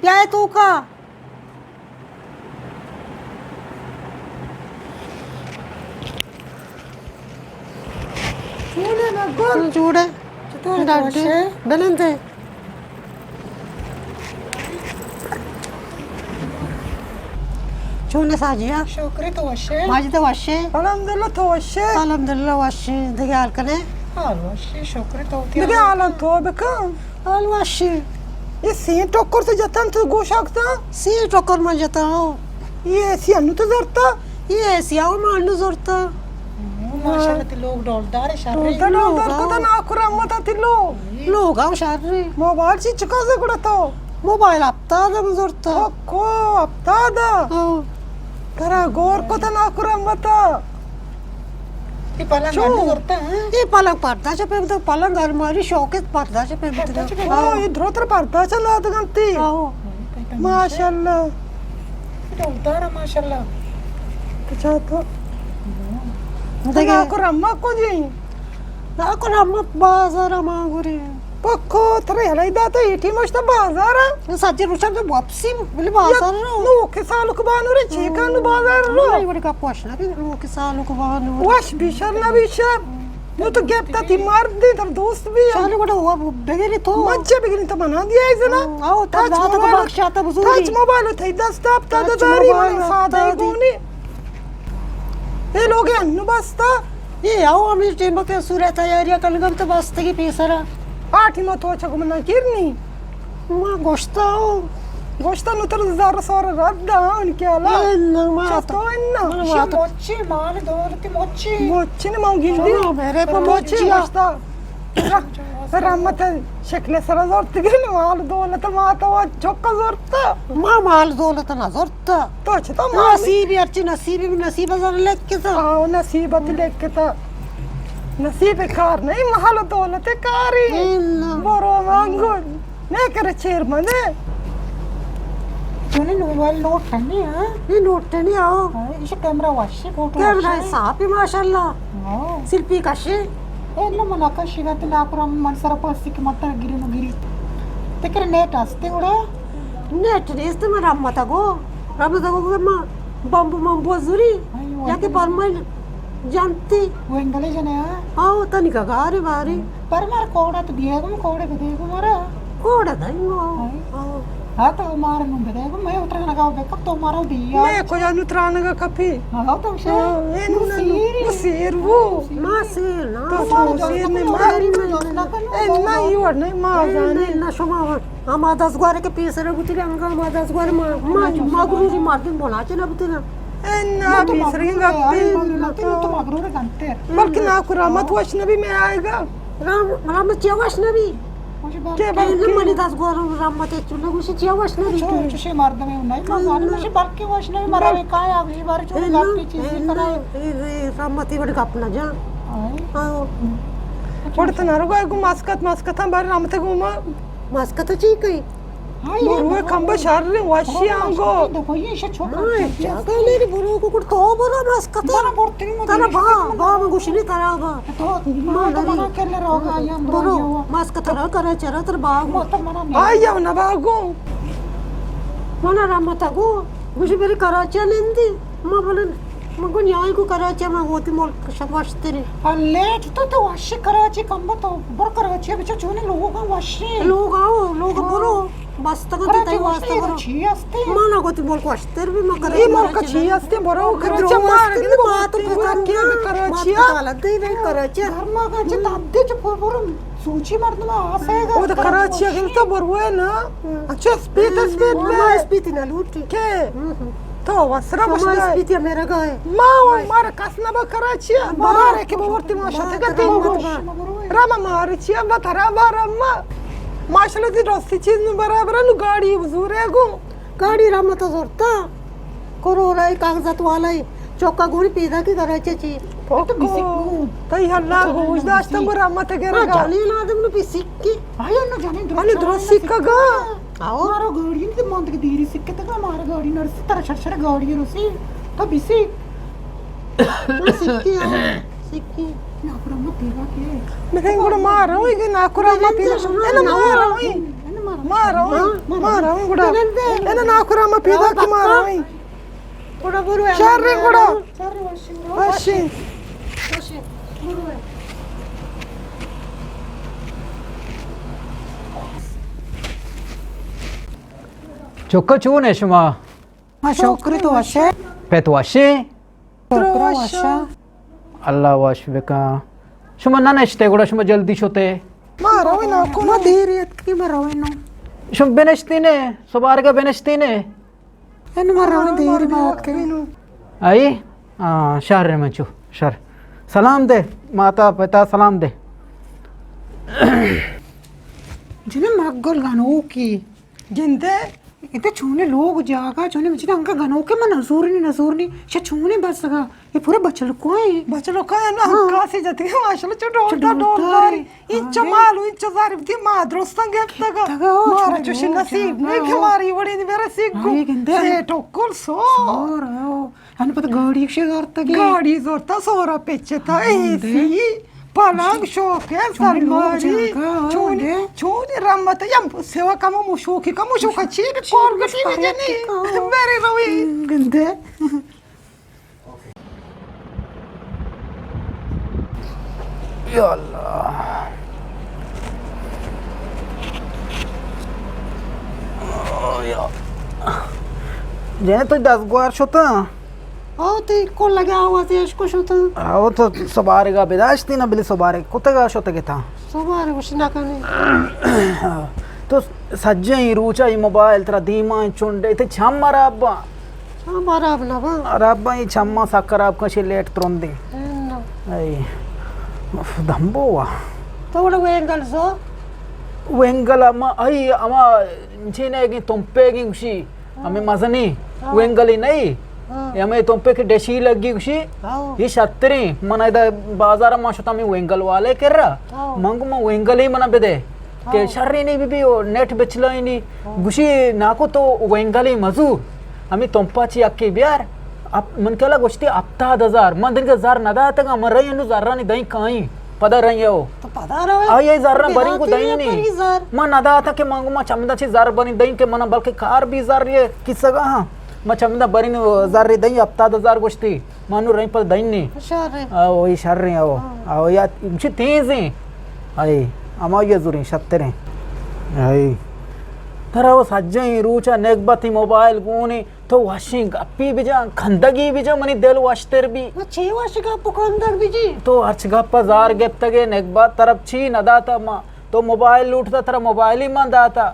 بیا اے توکا۔ چون ئے ناں گل؟ جوڑ ئے۔ چطور ئے؟ ڈاڈی۔ وش ئے؟ بلند ئے۔ چون ئے ساجیا؟ شکر ئے، تو وش ئے؟ ماجد وش ئے؟ الحمدللہ، تو وش ئے؟ الحمدللہ وش ئے۔ دگہ حال کن ئے؟ حال وش ئے، شکر ئے، تو وتی دگہ حال؟ حالاں تو بکن۔ حال وش ئے۔ اے سئیں ٹکر تو جتن تو گوشاں کتاں؟ سئیں ٹکر من جتاں، ہو۔ اے اے سی انو تو زرتا؟ اے اے سی آو من انو زرتا۔ ماشاءاللہ، تئی لوگ ڈولدار ئے، شر ئے۔ ڈولدار، ڈولدار کتا ناکو رحمتا تئی لوگ۔ لوگ آو شر ئے۔ موبائل چی چکا زے گڑا تو؟ موبائل ہفتاد ءَ من زرتا۔ او کو ہفتاد ءَ؟ ہاں۔ ترا گور کتا ناکو رحمتا۔ اے پلنگ چو؟ انو زرتا، ہاں؟ اے پلنگ پردہ چہ پیم تو، پلنگ الماری شوکیس پردہ چہ پیم تو۔ پردہ چہ پیم؟ ہاں، اے درو تر پردہ چہ لادگ انتی۔ ہاں۔ ماشاءاللہ۔ ڈولدار ئے، ماشاءاللہ۔ تو چا تو؟ دگہ۔ ناکو رحمت کجی؟ ناکو رحمت بازار ما گوری۔ پکو، ترا یلہ داتا اے ٹیم اشتا بازار ءَ؟ سجے روچا تو واپسی، بلے بازار رو۔ نوکیں سالک بانور چی کنو بازار رو؟ نہ، وڑی گپ وش نہ بی، نوکیں سالک بانور۔ وش بی شر نہ بی شر۔ نو تو گپتا تئی مرد دی، ترا دوست بی۔ شر وڑا وہ بگیری تو۔ مچے بگیری تو منا دیا ای زنا۔ آو، تاچ موبائل بخشاتا بزوری۔ تاچ موبائل تئی دست افتاد داری، من سادہ گونی۔ اے لوگ انو بستا؟ اے آو ہمیں ٹیم کے سورہ تیاری کنگا تو بستگی پیسرا۔ آ ٹیم تو چا گمنا کرنی؟ ما گوشتا ہو۔ گوشتا نو تر زر سور رد آن کیا لا؟ اے نہ، ما چا تو۔ تو انا؟ من چی ما تو۔ مچی، مال دولت مچی۔ مچی نے ما گندی۔ ہاں، میرے پہ مچی۔ مچی گوشتا۔ رحمت شکل سر زورت گل مال دولت ما تو چک زورت۔ ما مال دولت نہ زورت۔ تو چتا مال؟ نصیب، ہرچی نصیب، نصیب زر لکھتا۔ آو، نصیب ات لکھتا۔ نصیب کار نہیں، مال دولت کاری۔ اے نہ۔ برو مانگو۔ نہ کرے چیئرمین۔ تو نے موبائل نوٹ نہیں، ہاں؟ یہ نوٹ نہیں، آو۔ ہاں، ایشی کیمرہ وشی، فوٹو کیمرہ وشی۔ صاف ہے، ماشاءاللہ۔ ہاں۔ سیلفی کشی۔ اے نہ منا کشی گت نا کرم من سر پاسی کہ متا گری نو گری۔ تکر نیٹ ہستے گڑا؟ نیٹ نیست، من رحمت گو۔ رحمت گو کہ ما بمبو ممبو زوری۔ یا کہ پرمائن جانتی۔ وہ انگلے جنے ہاں؟ آو، تنی کا گاری باری۔ پر مار کوڑا تو دیے گم، کوڑے بدے گم مارا۔ کوڑا دای مو۔ ہاں۔ ہاں۔ ہاں تو مار نو بدے گم، میں اترا لگاو بے کب تو مارا دیا۔ میں کو جانو ترانگا کپی۔ ہاں تو شے۔ ہاں، اے نو نو، سیر۔ وہ سیر وہ۔ ما سیر نا۔ تو شما سیر نے ما۔ اے نا یور نے ما جانے۔ نا شما ہما دزگوارے کہ پیسرے بوتگے، انگا ہما دزگوارے ما، ما، مغروری مردم بولا چے نہ بوتگے۔ اے نا پیسرے گپے۔ تو مغرور گنتے۔ بلکہ نا کرامت وش نبی میں آئے گا۔ رام، رام چے وش نبی؟ کہ بلکہ منی دزگوار رام مت چلو گوشی چے وش نبی؟ چو، چوشے مردمے نہیں، ما زانم چوشے بلکہ وش نبی، مرا بے کایا، یہ بار چو گپی چیزی کنا۔ رام مت بڑ گپ نہ جا۔ ہاں۔ پڑت نہ رگا گو مسکت، مسکت ہم بار رام تے گو ما۔ مسکت چی کئی؟ بروے کمبا شر وشی آنگو۔ دکھو، یہ شے چھوکرا۔ ہاں، جاگہ نہیں، برو کو کڑ تو برو مسکت۔ ترا با، با من گوشنی ترا با۔ تو ما نہ کرنے روگا، یا برو مسکت را کرا چرا تر باغ۔ آیا نہ باغو۔ منا رحمت گو، گوشی بری کراچی نندی۔ ما بولن من گو نیای کو کراچی، ما ہوتی ملک شب وشتری۔ لیٹ تو تو وشی کراچی کمبا تو بر کراچی بچا چونے لوگا وشی۔ لوگا، لوگا برو۔ بستگاں تو تئی واسطہ برو۔ چی ہستے؟ ما نہ گوتی ملک وشتر بھی ما کرے۔ اے ملک چی ہستے؟ برو کراچی، مار گندے مات پتا کیا کراچی۔ مات پتا لگے نہیں کراچی۔ گھر ما گچ تادے چ پر برو سوچی مردم آسے گا۔ او تو کراچی گل تو برو ہے نا۔ اچھا، اسپیت، اسپیت ما اسپیت نہ لوٹی۔ کے؟ تو وسرا ما اسپیت میرا گائے۔ ما مار کس نہ با کراچی۔ بارے کہ بورتی ما شتے گتے۔ رما مار چی با ترا با رما۔ ماشاءاللہ، دی راستی چیز نو برابر نو گاڑی بزورے گو۔ گاڑی رحمت زورتا۔ کروڑا کاغذات والا چوکا گوری پیدا کی کرا چی۔ تئی اللہ گوش داشتم گو رحمت گرگا۔ جانی آدم نو پیسی کی۔ آیا نو جانی درست سکا گا۔ آو۔ مارا گاڑی نی ماند کی دیری سکے تک مارا گاڑی نرسی ترا شر شر گاڑی رسی۔ تو پیسی۔ سکی آو۔ سکی۔ ناکرا مت دیوا کے۔ میں گڑا مارا ہوئی گئی ناکرا مت دیوا۔ ناکرا مت دیوا۔ ما رویں، ہاں؟ ما رویں گڑا۔ بلند ہے۔ اے نا ناکرا ما پیدا کی ما رویں۔ گڑا برو۔ شر گڑا۔ شر وشی۔ وشی۔ وشی۔ برو۔ چکا چون ئے شما؟ ما شکر، تو وش ئے؟ پت وش ئے؟ شکر وش آں۔ اللہ وش بکن۔ شما نہ نشتے گڑا شما جلدی شتے؟ ما رویں نا، کو ما دیر اتکی، ما رویں نا۔ شما بنشتی نے، سبارگا بنشتی نے۔ انو ما رویں دیر ما اتکی۔ آئی؟ ہاں، شر من چو، شر۔ سلام دے، ماتا پتا سلام دے۔ جنم مگل گنوکی۔ گندے؟ اتے چونے لوگ جاگا، چونے مچے انگا گنوکے من نزورنی، نزورنی۔ شا چونے بس گا۔ اے پورا بچلکو ایں۔ بچلکو ایں نا، ہاں۔ کاسے جتگے ماشاءاللہ چو ڈولدار، چو ڈولدار۔ ڈولدار۔ انچو مال و انچو زر دی ما درستاں گپتگا۔ گپتگا، او مارا چوشی نصیب نہیں کہ ماری وڑی دی میرا سیگو۔ سیٹو کل سو۔ سور او۔ انو پدا گاڑی شے زورتگے۔ گاڑی زورتا، سورا پچتا، اے سی، پلنگ، شوکیس، الماری۔ چونی، چونی رحمت، یم سوا کمو مشوکی، کمو شوکا چی بھی کول گٹی بھی جنی۔ میرے روی۔ گندے۔ یا اللہ۔ جنین تو دزگوار شتاں؟ او تی کل لگا آوازی اشکو شتاں۔ او تو سبارگا بداشتی نا، بلی سبارگ کتگا شتگتا۔ سبارگ وش نکنی۔ تو سجیں روچا ای موبائل ترا دیما چنڈے، تی چم مرابا۔ ہاں، خراب نہ باں۔ خراب باں، اے چماں سک خراب کن، شے لیٹ ترندیں۔ ہاں۔ اے، اف، دمبو وا۔ تو وڑا وینگل زو؟ وینگل اما، اے، اما چینے گی تمپے گی گوشی، ہاں۔ ہمیں مزنی، ہاں۔ وینگلی نہیں۔ ہاں۔ اے ہمیں تمپے کے ڈشی لگی گوشی، ہاں۔ یہ شتریں۔ من ادا بازار ما شتا ہمیں وینگل والے کر رہا۔ ہاں۔ من گو ما وینگل ہی منا بدے۔ کہ ہاں۔ شرینی بی بی و نیٹ بچلائینی۔ ہاں۔ گوشی ناکو تو وینگلی مزور۔ ہمیں تمپا چی اکی بیار۔ اپ-، من کلا گوشتی ہپتاد ہزار۔ من دنگا زر نداتگا، من رئی انو زرانی دائیں کائیں۔ پدا رئی او۔ تو پدا روے؟ آئی، آئی زران برین کو دائیں نی۔ من نداتا کہ من گو ما چمدا چی زر برین دائیں کہ منا بلکہ کار بھی زر یہ کسگا ہاں۔ من چمدا برین زر دائیں ہپتاد ہزار گوشتی۔ ما نوں رئیں پد دئیں نی۔ شریں۔ او، اے شریں، او۔ ہاں۔ او، یا چی تیزیں۔ اے، ہما یا زوریں، شتریں۔ اے۔ ترا او سجیں روچا نگبتی موبائل گونی، تو وشیں گپی بجان، کندگی بجان، منی دل وشتر بی۔ ما چی وش گپ کندگ بجی؟ تو ہرچ گپ زار گپتگے نگبت طرف چی نداتا ما۔ تو موبائل لوٹتا، ترا موبائل ہی من داتا۔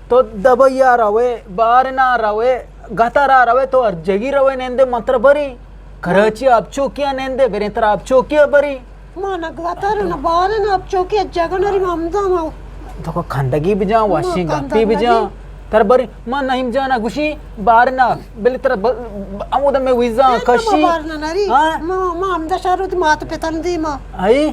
تو دبئی ء روئے، بارنا روئے، گتر ء روئے، تو ہر جگی روئے نندے، من ترا بری۔ کراچی آپ چوکی ء نندے، بریں ترا آپ چوکی ء بری۔ ما نہ گتر نہ بارنا آپ چوکی ء جگہ نری، ما ہمدا ما۔ تو کو کندگی بجان، واشنگ گپی بجان۔ ترا بری، ما نعیم جان ء گوشی بارنا، بلے ترا ب-، ہمودا میں ویزا کشی۔ ما بارنا نری۔ ہاں؟ ما، ما ہمدا شہر وتی مات پتن دیما۔ آئی؟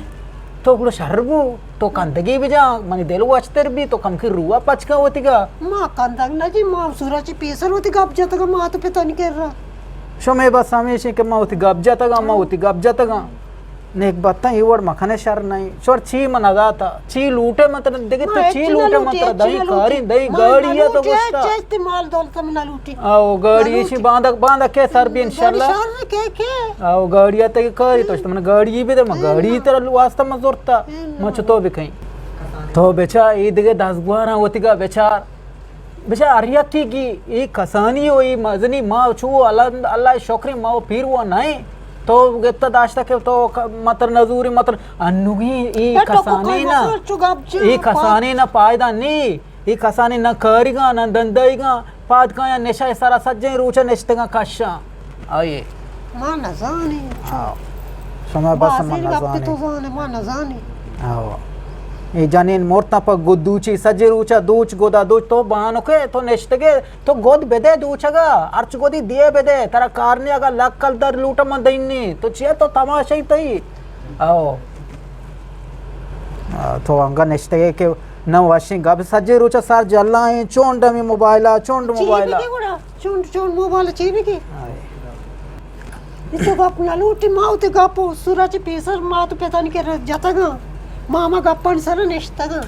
تو گڑا شر بو، تو کندگی بجان، منی دل وشتر بی، تو کمکی روح پچ کن وتیگا۔ ما کندگ نہ جی، ما سورا چی پیسر وتی گپ جتگا، ما تو پتانی کرا۔ شمے بس ہمیشیں کہ ما وتی گپ جتگا، ما وتی گپ جتگا۔ نیک باتاں اے وڑ مکنے شر نہیں۔ شر چی من نداتا، چی لوٹے من ترا دگہ تو چی لوٹے من ترا دائی کاری، دائی گاڑی ہے تو گوشتا۔ چیز تے مال دولت من لوٹی۔ آو، گاڑی ایشی باندا، باندا کے سر بی انشاءاللہ۔ گاڑی شر کے کے؟ آو، گاڑی آتے کے کاری تو من گاڑی بدے، من گاڑی ترا واسطہ من زورتا۔ من چطور بکیں؟ تو بچا، اے دگہ دزگواراں وتیگا بچار۔ بچار ہر یکی گی، اے کسانی و اے مزنی ما چو اللہ، اللہ شکر ما و پیر و نئیں۔ تو گپتا داشتا کہ تو ک-، متر نزوری متر انوگی اے کسانی نا، اے کسانی نا پائدہ نی۔ اے کسانی نہ کاریگاں، نہ دندائیگاں، پاد کایاں نشہ ء سرا سجیں روچ ء نشتگاں کشاں۔ آئیے۔ ما نزانی۔ آو۔ شما بس ما بازیر گپتے نزانی۔ تو زانے، ما نزانی۔ آو۔ اے جنین مرتاں پہ گدوچی، سجیں روچ ء دوچ گدا دوچ، تو بانکے، تو نشتگے، تو گد بدے دوچگا، ہرچ گدی دیے بدے، ترا کارنے اگا لک کلدار لوٹا من دئینی، تو چیا تو تماشائی تئی؟ آو۔ آ، تو انگا نشتگے کہ نہ وشیں گپ، سجے روچ ء سر جلائیں، چونڈ ہمیں موبائل ء، چونڈ موبائل ء۔ چی بگی گڑا؟ چونڈ، چونڈ موبائل ء چی بگی؟ ہائے۔ اے تو گپ نہ لوٹی، ما وتی گپ و سورا چی پیسر ما تو پتانی کہ جتگاں، ما ہما گپانی سر نشتگاں۔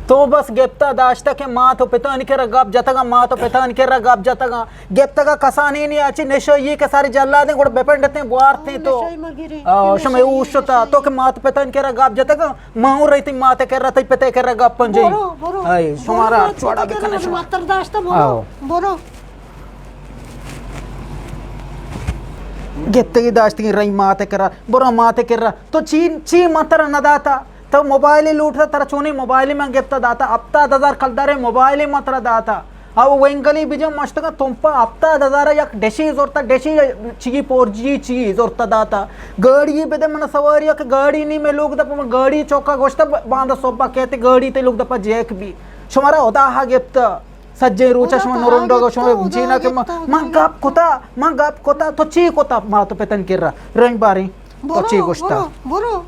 تو بس گپتا داشتہ کہ مات و پتانی کرا گپ جتگا، مات و پتانی کرا گپ جتگا، گپتگا کسانی نی، اچی نشہ یہ کہ ساری جلادیں گڑ بپنڈتیں بوارتیں تو۔ نشہ مگیریں، آ، نشہ شمے یہ اوشتا، نشہ تو یہ۔ کہ مات پتانی کرا گپ جتگا، ما ہوں رہی تئی مات کرا، تئی پتے کرا گپ پنجے۔ برو، برو۔ آئے، برو، شمارا مات چوڑا پتا کرا بکنے شما۔ ماتر داشتہ، برو، آؤ۔ برو۔ گپتگی داشتگی رہی مات کرا، برو مات کرا۔ تو چی، چی ماتر نہ داتا؟ تو موبائل لوٹتا، ترا چونی موبائل من گپتا داتا، ہفتاد ہزار کلدار موبائل من ترا داتا۔ او وینگلی بجن مشتگا تمپا ہفتاد ہزار یک ڈشی زورتا، ڈشی چی فور جی چی زورتا داتا۔ گاڑی بدے من سواری کہ گاڑی نی میں لوگ دپا، من گاڑی چوکا گوشتا ب-، باندا صبح کہتے گاڑی تے لوگ دپا جیک بی۔ شمارا خدا ہا گپتا۔ سجے روچا شما نرنڈا گو شما جینا کہ من، من گپ کتا، من گپ کتا، تو چی کتا مات پتن کرا؟ رنگ باریں، تو برو، چی گوشتا؟ برو، برو۔